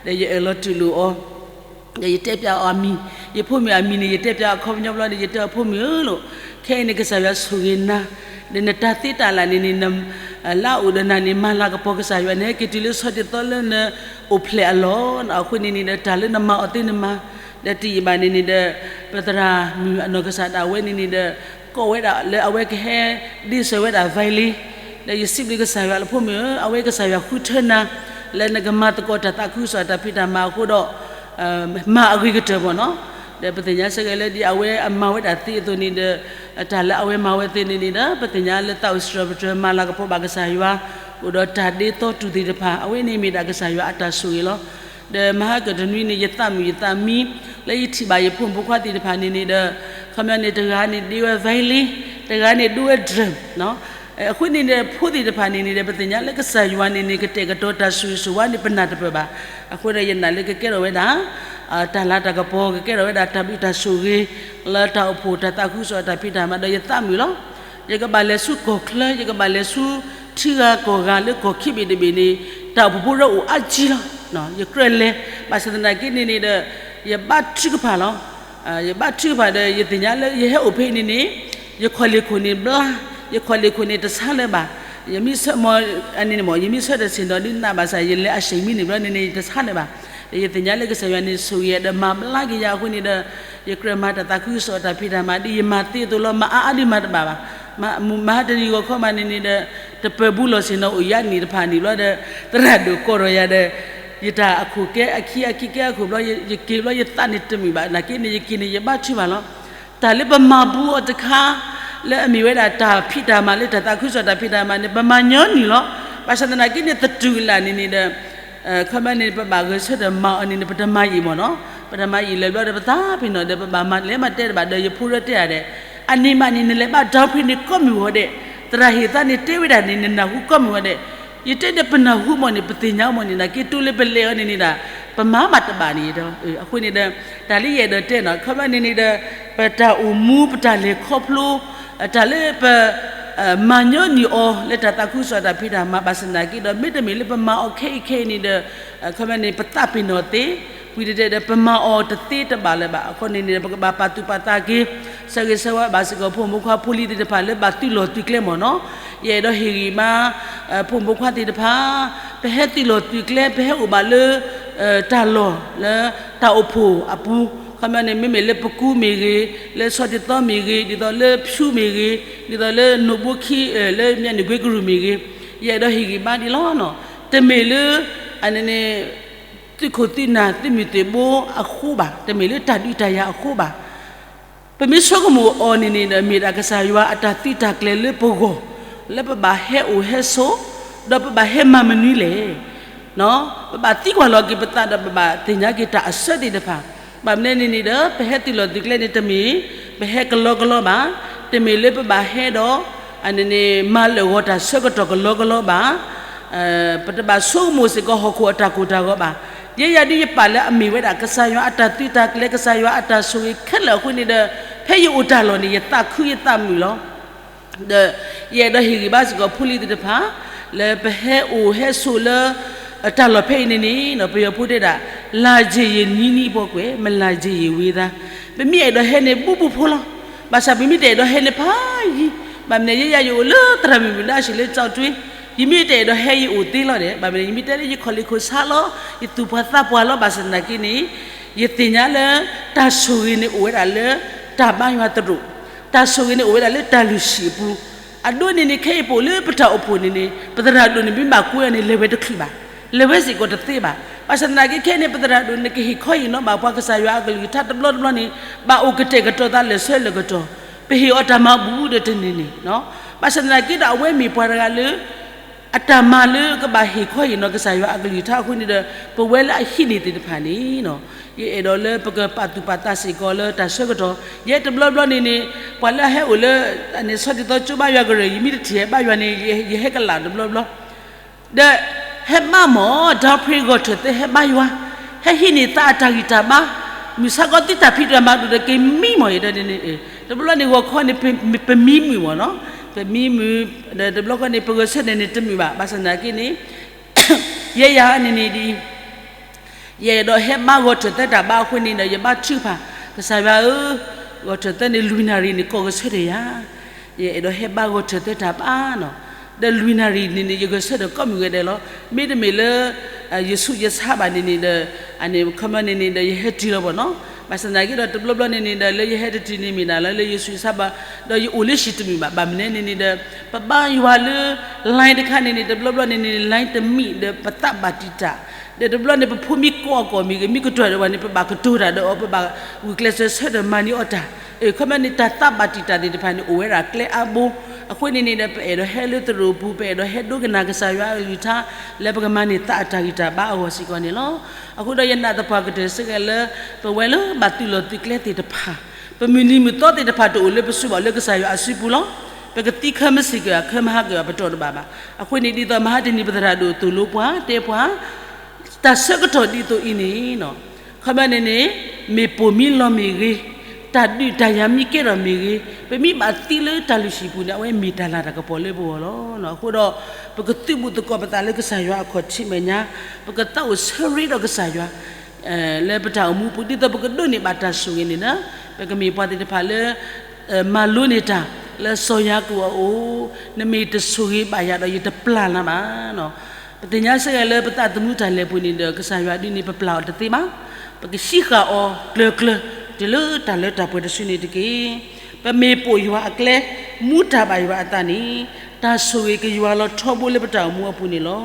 ဒီးယအၢၣ်လီၤတူၢ်လိာ်အီၤ, ဒီးယတဲပျးအီၤအမံၤ, ယဖိမုၣ်အမံၤန့ၣ် ယတဲပျးအခီပညီဘျီဒီး ယတဲအီၤဖိမုၣ်ဧၢလီၤ, ခဲအံၤန့ၣ် ကစၢ်ယွၤဆိၣ်ဂ့ၤနၤ, ဒီးနတၢ်သ့တၢ်လၢ်န့ၣ်န့ၣ် လၢအအိၣ်ဒီးနၤန့ၣ် မၤလၤကပီၤကစၢ်ယွၤ နဟဲက့ၤတုၤလၢဆီၣ်တံၢ်သီလၢနအိၣ်ဖျဲၣ်အလီၢ်, အဃိန့ၣ်န့ၣ်ဒီး တၢ်လၢနမၤအီၤသ့နမၤ, ဒီးတယံာ်ဘၣ်န့ၣ်န့ၣ်ဒီး ပသရၣ်မုၣ်အနီၢ်ကစၢ်ဒၣ်ဝဲန့ၣ်န့ၣ်ဒီး ကိးဝဲဒၣ်လၢအဝဲကဟဲ ဒ့စၢၤဝဲဒၣ် violin, ဒီးယစံးဘျုးကစၢ်ယွၤလၢဖိမုၣ်ဧၢ, အဝဲကစၢ်ယွၤဃုထၢနၤ လၢနကမၤသကိးတၢ်သးခုကစီၣ်တၢ်ဖံးတၢ်မၤအဃိဒီး မၤအဂ့ၤကတၢၢ်ဘၣ်နီၤ. ဒီးပသ့ၣ်ညါစ့ၢ်ကီးလၢဒ်အဝဲအမၤဝဲဒၣ်သ့အသိးန့ၣ်ဒီး တၢ်လၢအဝဲမၤဝဲသ့န့ၣ်န့ၣ်ဒီး ပသ့ၣ်ညါလၢသးအိၣ်စံးထီၣ်ပတြၢၤမၤလၤကပီၤဘၣ်ကစၢ်ယွၤ, အိၣ်ဒီးတၢ်ဒ့သီတူၢ်သ့ၣ်တဖၣ် အဝဲန့ၣ်မ့ၢ်ဒၣ်ကစၢ်ယွၤအတၢ်ဆိၣ်ဂ့ၤလီၤ. ဒီးမဟါကတနွံန့ၣ် ယသးမုာ်ယသးမံ လၢယထံၣ်ဘၣ်ယဖိမုၣ်ဖိခွါသ့ၣ်တဖၣ်န့ၣ်န့ၣ်ဒီး ခီပညီန့ၣ် တဂၤန့ၣ်ဒ့ဝဲ violin, တဂၤန့ၣ်ဒ့ဝဲ drum နီၤ. အဃိန့ၣ်ဒီး ဖိသ့ၣ်တဖၣ်န့ၣ်န့ၣ်ဒီး ပသ့ၣ်ညါလၢကစၢ်ယွၤန့ၣ်န့ၣ် ကတဲာ်ကတီၤတၢ်ဆိၣ်ဂ့ၤဆိၣ်ဝါန့ၣ် ပနၢ်တပၢၢ်ဘၣ်. အဃိဒီးယနာ်လၢကကဲထီၣ်ဝဲဒၣ် တၢ်လၤတၢ်ကပီၤ ကကဲထီၣ်ဝဲဒၣ်တၢ်ဘျုးတၢ်ဆိၣ်ဂ့ၤ လၢတၢ်အိၣ်ဖှိၣ်တၢ်သးခုကစီၣ်တၢ်ဖံးတၢ်မၤဒီးယသးမုာ်လီၤ. ယကဘၣ်လဲၤဆူကီၢ်ချၢ ယကဘၣ်လဲၤဆူထံဂၤကီၢ်ဂၤလၢကီၢ်ခံဘ့ၣ်တဘ့ၣ်န့ၣ် တၢ်အိၣ်ဖှိၣ်ဖိဒီးအိၣ်အါကံလီၤ. ယကြၢးလဲၤ ဘၣ်ဆၣ်သနာ်က့န့ၣ်န့ၣ်ဒီး ယဘါထုကဖၣ်လီၤ. ယဘါထုကဖၣ်ဒီး ယသ့ၣ်ညါလၢယဟဲအိၣ်ဖဲအံၤန့ၣ်န့ၣ် ယခီၣ်လ့ၣ်ခိၣ်န့ၣ်ဘျါ, ယခီၣ်လ့ၣ်ခိၣ်န့ၣ်တဆါလၢၤဘၣ်. ယမ့ၢ်ဆၢမ့ၢ် အန့ၣ်မ့ၢ် ယမ့ၢ်ဆၢတဆ့ၣ်နီၤဒ်နးဘၣ်ဆၣ် ယလဲၤအဆ့ၣ်မံန့ၣ်ဘျီန့ၣ်န့ၣ် ယတဆါလၢၤဘၣ်. ဒီးယသ့ၣ်ညါလၢကစၢ်ယွၤန့ၣ်ဆိၣ်ဂ့ၤဒီးမၤဘျါက့ၤယၤအဃိန့ၣ်ဒီး ယကြၢးမၤတၢ်သးခုကစီၣ်တၢ်ဖံးတၢ်မၤဒ်ယမၤသ့အသိးလီၤ. မၤအါအါဒ်မၤတဘၣ်ဘၣ်. မၤဟးတနံၤဂီၤခီမးန့ၣ်န့ၣ်ဒီး တပၢၤဘူးလီၢ်ဆ့ၣ်နီၤအိၣ်ယါနံၣ်တဖၣ်န့ၣ်ဘျီဒီး သရၣ်ဒိၣ်ကိးထီၣ်ယၤဒီး ယတၢ်အခိၣ်ကဲအခံအခံကဲအခိၣ်ဘျီ ယက့ၤဘျီယသးန့ၣ်တမုာ်ဘၣ် နာ်က့န့ၣ် ယက့ၤန့ၣ် ယဘါထုဘၣ်လီၤ. တၢ်လၢပမၤဘူးအီၤတခါ လၢအမ့ၢ်ဝဲဒၣ်တၢ်ဖံးတၢ်မၤလၢတၢ်သးခုကစီၣ်တၢ်ဖံးတၢ်မၤန့ၣ် ပမၤညီနုၢ်လီၤ. ဘၣ်ဆၣ်သနာ်က့န့ၣ် သတူၢ်ကလာ်န့ၣ်န့ၣ်ဒီး ခီပညီန့ၣ် ပဘၣ်ဂဲၤဆၢထၢၣ်မၤအီၤန့ၣ်န့ၣ် ပတမၤယံာ်မ့ၢ်နီၤ. ပတၢ်မၤအံၤလဲၤဘျီဒီး ပသးပ့ၤနီၣ်ဒီး ပဘၣ်မၤလဲၤမၤတဲတဘၣ်ဒီး ယဖိရၢတဲယၤဒဲး, အန့ၣ်မးန့ၣ် နလဲၤဘၣ် downpray န့ၣ် ကိးမုၢ်ဂီၤဒဲး, သရၣ်ဟ့ၣ်သးန့ၣ် တဲဝဲဒၣ်န့ၣ် နနၢ်ဟူကိးမုၢ်ဂီၤဒဲး. ယတဲဒီး ပနၢ်ဟူမးန့ၣ် ပသ့ၣ်ညါမးန့ၣ် နာ်က့ တိလၢပလဲၤအီၤန့ၣ်န့ၣ်ဒၣ် ပမၤဘၣ်တဘၣ်န့ၣ်ဒီး အဃိန့ၣ်ဒီး တၢ်လၢယအဲၣ်ဒိးတဲနီၤ ခီပညီန့ၣ်န့ၣ်ဒီး ပတၢ်အိၣ်မူ ပတၢ်လဲၤခီဖျိ တၢ်လၢပ မၤညီနုၢ်အီၤလၢတၢ်သးခုကစီၣ်တၢ်ဖံးတၢ်မၤ ဘၣ်ဆၣ်သနာ်က့ဒီး မ့တမ့ၢ်လၢပမၤအီၤခဲအံၤခဲအံၤန့ၣ်ဒီး ခီပညီန့ၣ် ပသးပ့ၤနီၣ်သ့, ဝံၤတဒဲးဒီး ပမၤအီၤတသ့တဘၣ်လၢၤဘၣ်. အဃိန့ၣ်န့ၣ်ဒီး ပကဘၣ်ပာ်သူၣ်ပာ်သးက့ၤ ဆၢဂ့ၤဆၢဝါဘၣ်စ့ၢ်ကီး ဖိမုၣ်ဖိခွါဖိလံၤသ့ၣ်တဖၣ်လၢဘၣ်သုးလီၢ်သုးကျဲမ့ၢ်နီၤ. ယအဲၣ်ဒိးဟ့ၣ်ဂံၢ်မါ ဖိမုၣ်ဖိခွါသ့ၣ်တဖၣ် ပဟဲသုးလီၢ်သုးကျဲ ပဟဲအိၣ်ဘၣ်လၢ တၢ်လီၢ်လၢ တၢ်အိၣ်ဖှိၣ်အပူၤ, ခီပညီန့ၣ် မ့မ့ၢ်လၢပကူမ့ၢ်ဂ့ၤ, လၢဆီတသီမ့ၢ်ဂ့ၤ, ဒ်သိးလၢဖၠူမ့ၢ်ဂ့ၤ, ဒ်သိးလၢနိၣ်ဘိခံ လၢမ့ၢ်န့ၣ် ကွ့ကရူၢ်မ့ၢ်ဂ့ၤ, ယအဲၣ်ဒိးဟ့ၣ်ဂံၢ်ဘါဒ်လီၤနီၤ. တမ့ၢ်လၢ အန့ၣ်န့ၣ် သုးခိၣ်သုးနၢ် သုးမုၢ်သုးဘိအဃိဘၣ်, တမ့ၢ်လၢတၢ်ဒုးတၢ်ယၤအဃိဘၣ်. ပမ့ၢ်ဆိကမိၣ်အီၤန့ၣ်န့ၣ်ဒီး မ့ၢ်ဒၣ်ကစၢ်ယွၤအတၢ်သုးတၢ်ကျဲၤလၢပဂီၢ်, လၢပဘၣ်ဟဲအိၣ်ဟဲဆိး, ဒီးပဘၣ်ဟဲမၤမနုၤလဲၣ်. ပဘၣ်သံကွၢ်လီၤက့ၤပသးဒီး ပဘၣ်သ့ၣ်ညါက့ၤတၢ်အဆၢသ့ၣ်တဖၣ်. ဘၣ်မနုၤန့ၣ်န့ၣ်ဒီး ပဟဲသုးလီၢ်သုးကျဲန့ၣ် တမ့ၢ် ပဟဲကလီကလီဘၣ်, တမ့ၢ်လၢပဘၣ်ဟဲဒီး အန့ၣ်န့ၣ် မၤလၢာ်ဂီၤတၢ်ဆၢကတီၢ်ကလီကလီဘၣ်. ပတဘၣ်ဆိကမိၣ်စ့ၢ်ကီးဟီၣ်ခိၣ်အတၢ်ကိၢ်တၢ်ဂီၤဘၣ်. ယဲယၤဒုးယပာ်လၢအမ့ၢ်ဝဲဒၣ် ကစၢ်ယွၤအတၢ်သုးတၢ်ကျဲၤ ကစၢ်ယွၤအတၢ်ဆိၣ်ဂ့ၤခဲလၢာ်အဃိန့ၣ်ဒီး ဖဲယအိၣ်တၢ်လီၢ်န့ၣ် ယသးခုယသးမုာ်လီၤ. ဒီးယအဲၣ်ဒိးဟ့ၣ်ဂံၢ်ဘါစ့ၢ်ကီးဖိလံၤသ့ၣ်တဖၣ် လၢပဟဲအိၣ်ဟဲဆိးလၢ တၢ်လီၢ်ဖဲအံၤန့ၣ်န့ၣ် ပယီၤဖိတဲဒၣ် လာချင်ရင်နီးနီးပေါ့ကွယ်, မလာချင်ရင်ဝေးလမ်း. ပမ့ၢ်အဲၣ်ဒိးဟဲန့ၣ် ဘူးဘူးဖိလီၤ. ဘၣ်ဆၣ်ပမ့ၢ်တအဲၣ်ဒိးဟဲန့ၣ်ဖးယံၤ, ဘၣ်မနုၤ ယဲယၤယအိၣ်လၢသရၣ်မုၢ်မုၢ်နၢ်ဆံးလၢ ကျောက်တွင်း, ယမ့ၢ်တအဲၣ်ဒိးဟဲယအိၣ်သ့လီၤဒီး ဘၣ်မနုၤ ယမ့ၢ်တဲလၢယခီၣ်လ့ၢ်ခိၣ်ဆါလီၤ, ယသူၣ်ပှၤသးပှၢ်လီၤ. ဘၣ်ဆၣ်သနာ်က့န့ၣ် ယသ့ၣ်ညါလၢ တၢ်ဆိၣ်ဂ့ၤန့ၣ်အိၣ်ဝဲဒၣ်လၢ တၢ်ဘါယွၤသရိာ်, တၢ်ဆိၣ်ဂ့ၤန့ၣ်အိၣ်ဝဲဒၣ်လၢတၢ်လုၢ်ဟံၣ်အပူၤ. အဒိန့ၣ်န့ၣ် ခဲအံၤပအိၣ်လၢပတၢ်အိၣ်ဖှိၣ်န့ၣ်န့ၣ် ပသရၣ်ဒိၣ်န့ၣ် မ့ၢ်ဘၣ်ကွဲအီၤန့ၣ် လဲၤဝဲတချုးဘၣ်, လဲၤဝဲစ့ၢ်ကီးတသ့ဘၣ်. ဘၣ်ဆၣ်သနာ်က့ခဲအံၤန့ၣ် ပသရၣ်ဒိၣ်န့ၣ် ကဟ့ၣ်ခီဟ့ၣ်နီၤဘၣ်ပှၤကစၢ်ယွၤအကလုၢ်ကထါတဘျီတဘျီန့ၣ် ဘၣ်အိၣ်ကတဲာ်ကတီၤသးလၢာ်ဆၢလၢာ်ကတီၢ်, ပဟ့ၣ်အီၤတၢ်မၤဘူၣ်ဒီးတန့ၢ်န့ၣ်, ဘၣ်ဆၣ်သနာ်က့ဒီး အဝဲမ့ၢ်ပှၤတဂၤလၢ အတၢ်မၤလၢကဘၣ်ဟ့ၣ်ခီဟ့ၣ်နီၤကစၢ်ယွၤအကလုၢ်ကထါအဃိန့ၣ်ဒီး ပဝဲလၢအဟံးန့ၢ်သ့ၣ်တဖၣ်န့ၣ် ယအဲၣ်ဒိးလၢပကပာ်သူၣ်ပာ်သးစ့ၢ်ကီးလၢတၢ်ဆၢကတီၢ်, ယဲတဘျီဘျီန့ၣ်န့ၣ် ပှၤလၢအဟဲအိၣ်လၢ အန့ၣ်ဆီတသီကၠိဘါယွၤကရၢၢ် ယမ့ၢ်တထံၣ်ဟဲဘါယွၤန့ၣ် ယဟဲကလၢ်တဘျီဘျီ ဒီး ဟဲဘါမၢ် downpray ဂီၤထၢၣ်သၢ ဟဲဘါယွၤ, ဟဲဟံးန့ၢ်သးအတၢ်ဂံၢ်တၢ်ဘါ, မုၢ်ဆါခီသုတၢ်ဖံးတၢ်မၤဒိၣ်ဒီးက့ၤမံမၢ်ယဲဒီးန့ၣ်, တဘျီန့ၣ်ဂီၤခီန့ၣ် ပမံမုာ်မၢ်နီၤ, ပမံမုာ်, ဒီးတဘျီခီန့ၣ် ပဂဲၤဆၢထၢၣ်န့ၣ်တမုာ်ဘၣ်, ဘၣ်ဆၣ်သနာ်က့န့ၣ် ယဲယၤန့ၣ်န့ၣ်ဒ် ယအဲၣ်ဒိးဟဲဘါဂီၤထၢၣ်သၢတၢ်ဘါအဃိန့ၣ်ဒီး ယဘါထုကဖၣ် ကစၢ်ယွၤဧၢ, ဂီၤထၢၣ်သၢန့ၣ် လွံၢ်နၣ်ရံၣ်န့ၣ် ကိးဂဲၤဆၢထၢၣ်ယၤ, ယအဲၣ်ဒိးဟဲဘါဂီၤထၢၣ်သၢတၢ်ဘါနီၤ, ဒီးလွံၢ်နၣ်ရံၣ်န့ၣ်န့ၣ် ယဂဲၤဆၢထၢၣ်ကိးမုၢ်ဂဲၤဒဲးလီၤ. မ့တမ့ၢ်လၢ ယဆူးယဆါဘၣ်န့ၣ်န့ၣ်ဒီး အန့ၣ်ခီပညီန့ၣ်န့ၣ်ဒီး ယဟဲတုၤလီၤဘၣ်နီၤ, ဘၣ်ဆၣ်သနာ်က့ဒီး တဘျီဘျီန့ၣ်န့ၣ်ဒီး လၢယဟဲတတုၤန့ၣ်မ့ၢ်ဒၣ်လၢ လၢယဆူးယဆါဘၣ် ဒီးယအိၣ်လၢဟံၣ်တမုာ်ဘၣ်, ဘၣ်မနုၤန့ၣ်န့ၣ်ဒီး ပဘါယွၤလၢ line တခါန့ၣ်န့ၣ် တဘျီဘျီန့ၣ်န့ၣ် line တမံၤဒီးပသးဘၣ်တံာ်တာ်, ဒီးတဘျီန့ၣ် ပဖိမ့ၢ်ကိးအကိာ်မ့ၢ်ဂ့ၤ မ့ၢ်ကတၢၢ်ဒီးဝဲန့ၣ် ပဘၣ်ကတိၤတၢ်ဒီးအီၤ ပဘၣ်ဂုာ်ကျဲးစၢးဆၢထၢၣ်မၤန့ၢ်အီၤတၢ်, ခီပညီန့ၣ် တၢ်သးဘၣ်တံာ်တာ်သ့ၣ်တဖၣ်န့ၣ် အိၣ်ဝဲဒၣ်ကျဲအါဘိ, အဃိန့ၣ်န့ၣ်ဒီး ပအဲၣ်ဒိးဟဲလၢသရိာ်ပူၤ ပအဲၣ်ဒိးဟဲဒိကနၣ်ကစၢ်ယွၤအကလုၢ်ကထါ လၢပကမၤန့ၢ်သးအတၢ်ဂံၢ်တၢ်ဘါအဂီၢ်စ့ၢ်ကီးန့ၣ်လီၤ. အဃိဒီးယနာ်သပှၢ်ကတၢၢ်စ့ၢ်ကီးလၢ ပဝဲလၢဘၣ်သုးလီၢ်သုးကျဲသ့ၣ်တဖၣ် ပမုၢ်နံၤမုၢ်သီသ့ၣ်တဖၣ် တအိၣ်လၢပစုဘၣ်လၢကစၢ်ယွၤအစုပူၤလီၤ. ပကသံခၢၣ်မုၢ်ဆ့ၣ်က့ၤ ခၢၣ်မုၢ်ဟါက့ၤ ပတီၢ်တဘၣ်ဘၣ်. အဃိန့ၣ် ဒ်သိးမဟါတနံၤပသရၣ်ဒိၣ်သိၣ်လိပှၤ တဲပှၤ တၢ်ဆၢကတီၢ်ဒ်သိးအံၤန့ၣ် ခီပညီန့ၣ်န့ၣ် မ့ၢ်ပိာ်မံလီၤမ့ၢ်ဂ့ၤ, တၢ်ဒုးတၢ်ယၤမ့ၢ်ကဲထီၣ်မ့ၢ်ဂ့ၤ, ပမ့ၢ်ဘၣ်သံလၢတၢ်လုၢ်ဟံၣ်ပူၤန့ၣ် အဝဲမ့ၢ်တၢ်လၤတၢ်ကပီၤလၢပဂီၢ်လီၤ. အဃိဒီး ပကသုးဘူးသကိးပသးလၢကစၢ်ယွၤအခီၣ်ထံးမဲာ်ညါ, ပကသးအိၣ်ဆၢရ့ဒီးကစၢ်ယွၤ လၢပတၢ်အိၣ်မူပူၤ ဒ်သိးပကဒိးန့ၢ်ဘၣ်တၢ်ဆိၣ်ဂ့ၤန့ၣ်လီၤ. ပကမ့ၢ်ပှၤသ့ၣ်တဖၣ်လၢ မၤလိန့ၢ်တၢ် လၢစီၤယၤကိာ်အအိၣ်, နမ့ၢ်တဆိၣ်ဂ့ၤဘၣ်ယၤဒီး ယတပျၢ်နၤဘၣ်. ပသ့ၣ်ညါစ့ၢ်ကီးလၢပသးသမူတၢ်လဲၤပူၤန့ၣ်ဒီး ကစၢ်ယွၤဒုးန့ၣ် ပပျၢ်အီၤတသ့ဘၣ်. ပကဟံးဃာ်အီၤကျၢၤကျၢၤ တုၤလၢတၢ်လၢတၢ်ပှဲၤတစုန့ၣ်တက့ၢ်. ပမ့ၢ်ပိာ်ယွၤအကျဲ, မူတၢ်ဘၣ်ယွၤအသးန့ၣ်, တၢ်ဆိၣ်ဂ့ၤကယွၤလီၤထီဘိလၢပတၢ်အိၣ်မူအပူၤန့ၣ်လီၤ.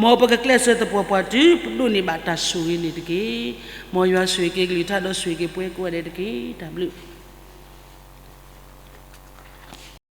မ်ပကကျဲးစၢးသပှၢ်ပှၢ်တုၤ ပဒိးန့ၢ်ဘၣ်တၢ်ဆိၣ်ဂ့ၤန့ၣ်တက့ၢ်. မ်ယွၤဆိၣ်ဂ့ၤက့ၤကလုၢ်ကထါဒီးဆိၣ်ဂ့ၤက့ၤပှၤကိးဂၤဒဲးတက့ၢ်. တၢ်ဘျုး